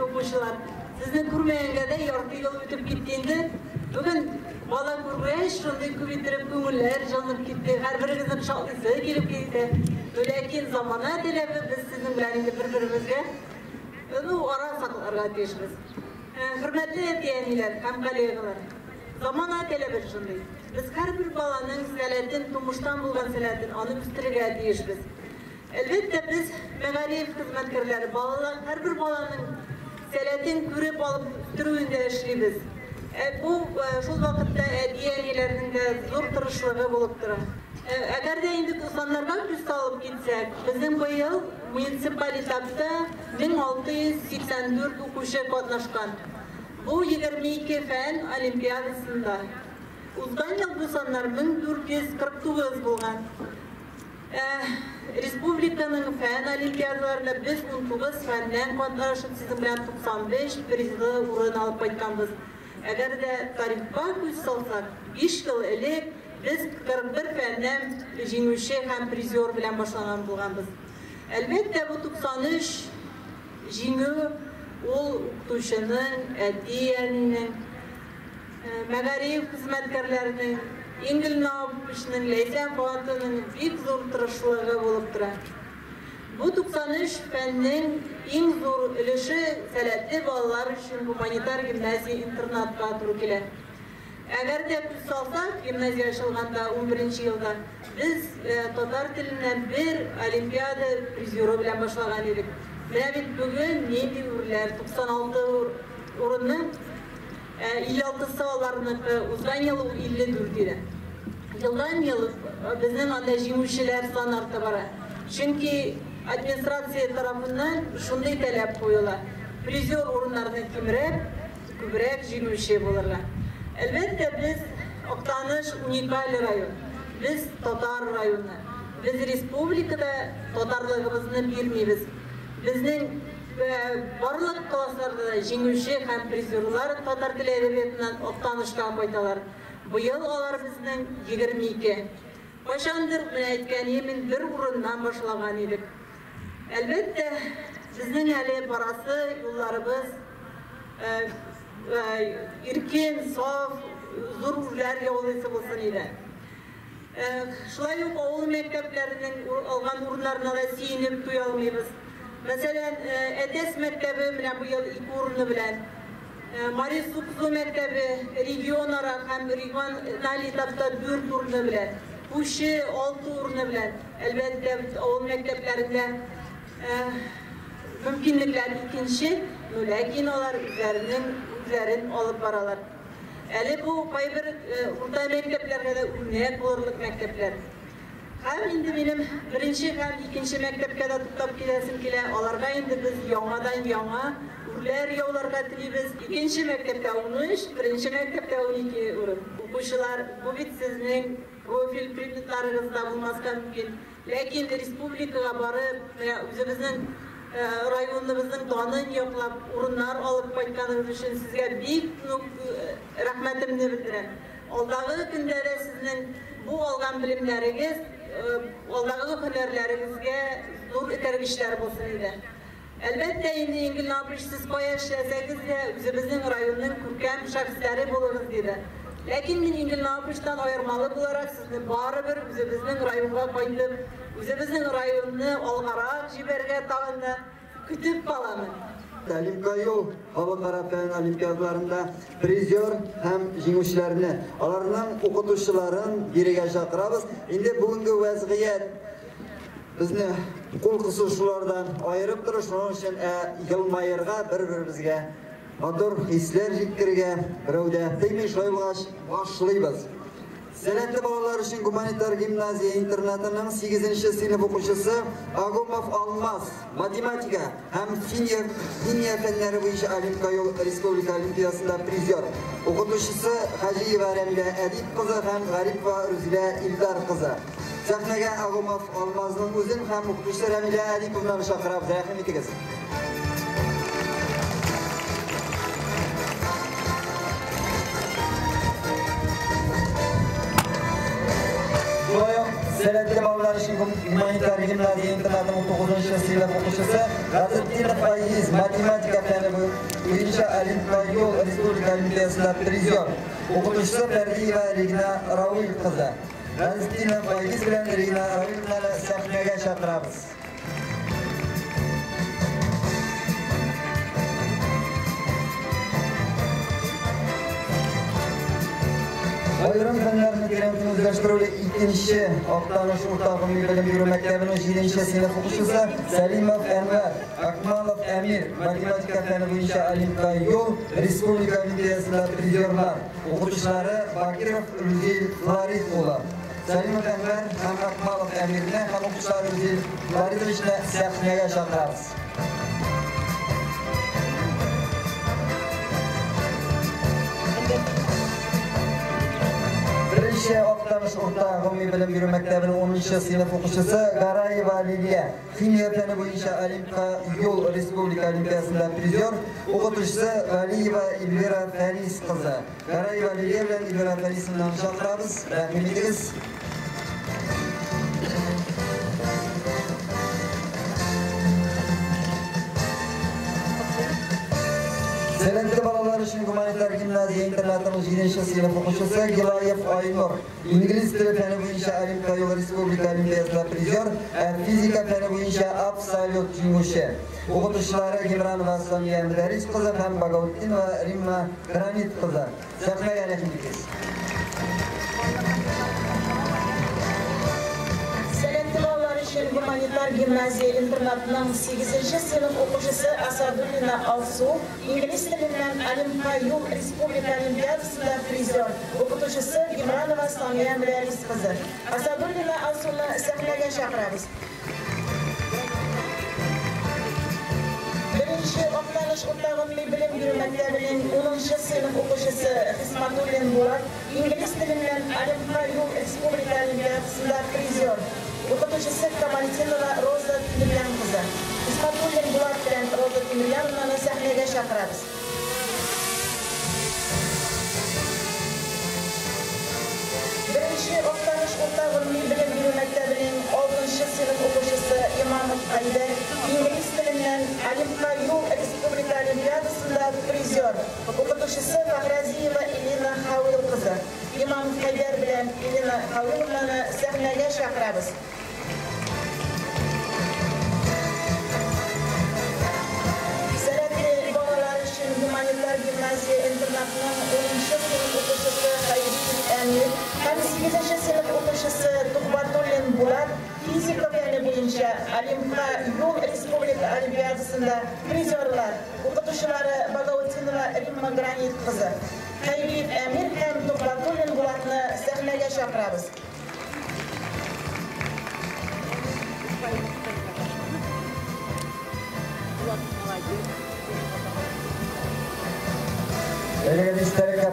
укучылар, сезне күрмәгәнгә дә ярты ел үтеп китте инде. Бүген бала күргәч, шундый күп иттереп күңелләр җылынып китте. Һәрберегезнең шатлыйсы килеп китте. Ләкин замана таләбе, без сезнең белән инде бер-беребезгә ара сакларга тиешбез. Хөрмәтле әти-әниләр һәм коллегалар, замана таләбе шундый. Без һәрбер баланың сәләтен, тумыштан булган сәләтен аны үстерергә тиешбез. Әлбәттә, без мәгариф хезмәткәрләре, балалар, һәрбер баланың сәләтен күреп алып үстерүендә эшлибез. Бу шул вакытта әти-әниләрнең дә зур тырышлыгы булып тора. Әгәр дә инде саннарга күз салып китсәк, безнең быел муниципаль этапта 1684 укучы катнашкан. Бу 22 фән олимпиадасында. Узган ел бу саннар 1449 булган. Республиканың фән олимпиадаларында без 19 фәннән катнашып, сезнең белән 95 призлы урын алып кайтканбыз. Әгәр дә тарихка күз салсак, 5 ел элек без 41 фәннән җиңүче һәм призер белән башлаган булганбыз. Әлбәттә, бу 93 җиңү ул укытучының, әти-әнинең, мәгариф хезмәткәрләренең, Ингел Наумовичның, Ләйсән Фатының бик зур тырышлыгы булып тора. Бу 93 фәннең иң зур өлеше сәләтле балалар өчен гуманитар гимназия интернатка туры килә. Әгәр дә күз салсак, гимназия ачылганда 11 елда без татар теленнән бер олимпиада призеры белән башлаган идек. Менә бит бүген нинди үрләр, 96 урынның 56-сы аларныкы, узган ел ул 54 иде. Елдан ел безнең анда җиңүчеләр саны арта бара. Чөнки администрация тарафыннан шундый таләп куела. Призер урыннарны кимрәк, күбрәк җиңүче булырга. Әлбәттә, без Актаныш уникаль район. Без татар районы. Без республикада татарлыгыбызны бирмибез. Безнең барлык классларда да җиңүче һәм призерлар татар теле әдәбиятыннан Актанышка кайталар. Быел алар безнең 22. Кайчандыр, менә әйткәнем, мин бер урыннан башлаган идек. Әлбәттә, безнең әле барасы юлларыбыз иркен, саф, зур үрләр яулыйсы булсын иде. Шулай ук авыл мәктәпләренең алган урыннарына да сөенеп туя алмыйбыз. Мәсәлән, Әтәс мәктәбе менә быел 2 урыны белән, Мари Суксу мәктәбе регионара һәм региональ этапта 4 урыны белән, Пүше 6 урыны белән. Әлбәттә, авыл мәктәпләрендә мөмкинлекләр икенче, ләкин алар үзләренең үзләрен алып баралар. Әле бу кайбер урта мәктәпләргә дә үрнәк булырлык мәктәпләр. Һәм инде минем беренче һәм икенче мәктәпкә дә туктап киләсем килә. Аларга инде без яңадан яңа үрләр яуларга телибез. Икенче мәктәптә 13, беренче мәктәптә 12 урын. Укучылар, бу бит сезнең профиль предметларыгызда булмаска мөмкин. Ләкин республикага барып, менә үзебезнең районыбызның данын яклап, урыннар алып кайтканыгыз өчен сезгә бик рәхмәтемне белдерәм. Алдагы көндә дә сезнең бу алган белемнәрегез, алдагы һөнәрләрегезгә зур этәргечләр булсын иде. Әлбәттә, инде Ингел Наумович, сез кая эшләсәгез дә, үзебезнең районның күркәм шәхесләре булыгыз диде. Ләкин мин Ингел Наумовичтан аермалы буларак сезне барыбер үзебезнең районга кайтып, үзебезнең районны алгарак җибәрергә тагын да көтеп каламын. Олимпия юл халыкара фән олимпиадаларында призер һәм җиңүчеләрне, аларның укытучыларын бирегә чакырабыз. Инде бүгенге вәзгыять безне кул кысышулардан аерып тора, шуның өчен елмаерга, бер-беребезгә матур хисләр җиткерергә берәү дә тыймый. Шулай булгач, башлыйбыз. Сәләтле балалар өчен гуманитар гимназия интернатының 8-нче сыйныф укучысы Агумов Алмаз математика һәм химия фәннәре буенча Олимпия юл республика олимпиадасында призер. Укытучысы Хаҗиева Рәмилә Әдип кызы һәм Гарипова Рүзилә Илдар кызы. Сәхнәгә Агумов Алмазның үзен һәм укытучысы Рәмилә Әдиповнаны чакырабыз. Рәхим итегез. Сәләтле балалар өчен гуманитар гимназия интернатының 9-нчы сыйныф укучысы Газетдинов Айгиз математика фәне буенча Олимпия юл республика олимпиадасында призер. Укытучысы Фәрдиева Регина Равил кызы. Газетдинов Айгиз белән Регина Равиловнаны сәхнәгә чакырабыз. Аерым фәннәрне тирәнтен үзләштерүле икенче Актаныш урта гомуми белем бирү мәктәбенең 7нче сыйныф укучысы Сәлимов Әнвәр, Акмалов Әмир, математика фәне буенча Олимпия юл республика олимпиадасында призерлар. Укытучылары Бакиров Рузил Флорид улы. Сәлимов Әнвәр һәм Акмалов Әмирне һәм укытучылары Рузил Флоридовичны сәхнәгә чакырабыз. Беренче Актаныш урта гомуми белем бирү мәктәбенең 10нчы сыйныф укучысы Гараева Лилия, химия фәне буенча Олимпия юл республика олимпиадасында призер, укытучысы Галиева Эльвира Фәрис кызы. Гараева Лилия белән Эльвира Фәрисовнаны чакырабыз. Рәхим итегез. Сәләтле балалар өчен гуманитар гимназия интернатының 7нче сыйныф укучысы Гилаев Айнур, инглиз теле фәне буенча Олимпия юл республика олимпиадасында призер, физика фәне буенча абсолют җиңүче. Укытучылары Гимранова Сания Мөдәррис кызы һәм Багаутдинова Римма Гранит кызы. Сәхнәгә рәхим итегез. Сәләтле балалар өчен гуманитар гимназия интернатының 8нче сыйныф укучысы Асадуллина Алсу, инглиз теленнән Олимпия юл республика олимпиадасында призер, укытучысы Гимранова Сания Мөдәррис кызы. Асадуллина Алсуны сәхнәгә чакырабыз. Беренче Актаныш урта гомуми белем бирү мәктәбенең 10нчы сыйныф укучысы Хисматуллин Булат, инглиз теленнән Олимпия юл республика олимпиадасында призер, укытучысы Камалтинова Роза Тимирян кызы. Хисматуллин Булат белән Роза Тимиряновнаны сәхнәгә чакырабыз. Беренче Актаныш урта гомуми белем бирү мәктәбенең 6нчы сыйныф укучысы Имамов Айдар, инглиз теленнән Олимпия юл республика олимпиадасында призер, укытучысы Фахразиева Элина Хавил кызы. Имамов Айдар белән Элина Хавиловнаны сәхнәгә чакырабыз. Сәләтле балалар өчен гуманитар гимназия интернатының 10нчы сыйныф укучысы Хайриев Әмир һәм 8нче сыйныф укучысы Тухбатуллин Булат физика фәне буенча Олимпия юл республика олимпиадасында призерлар, укытучылары Багаутдинова Римма Гранит кызы. Хайриев Әмир һәм Тухбатуллин Булатны сәхнәгә чакырабыз. Әлеге истәлеккә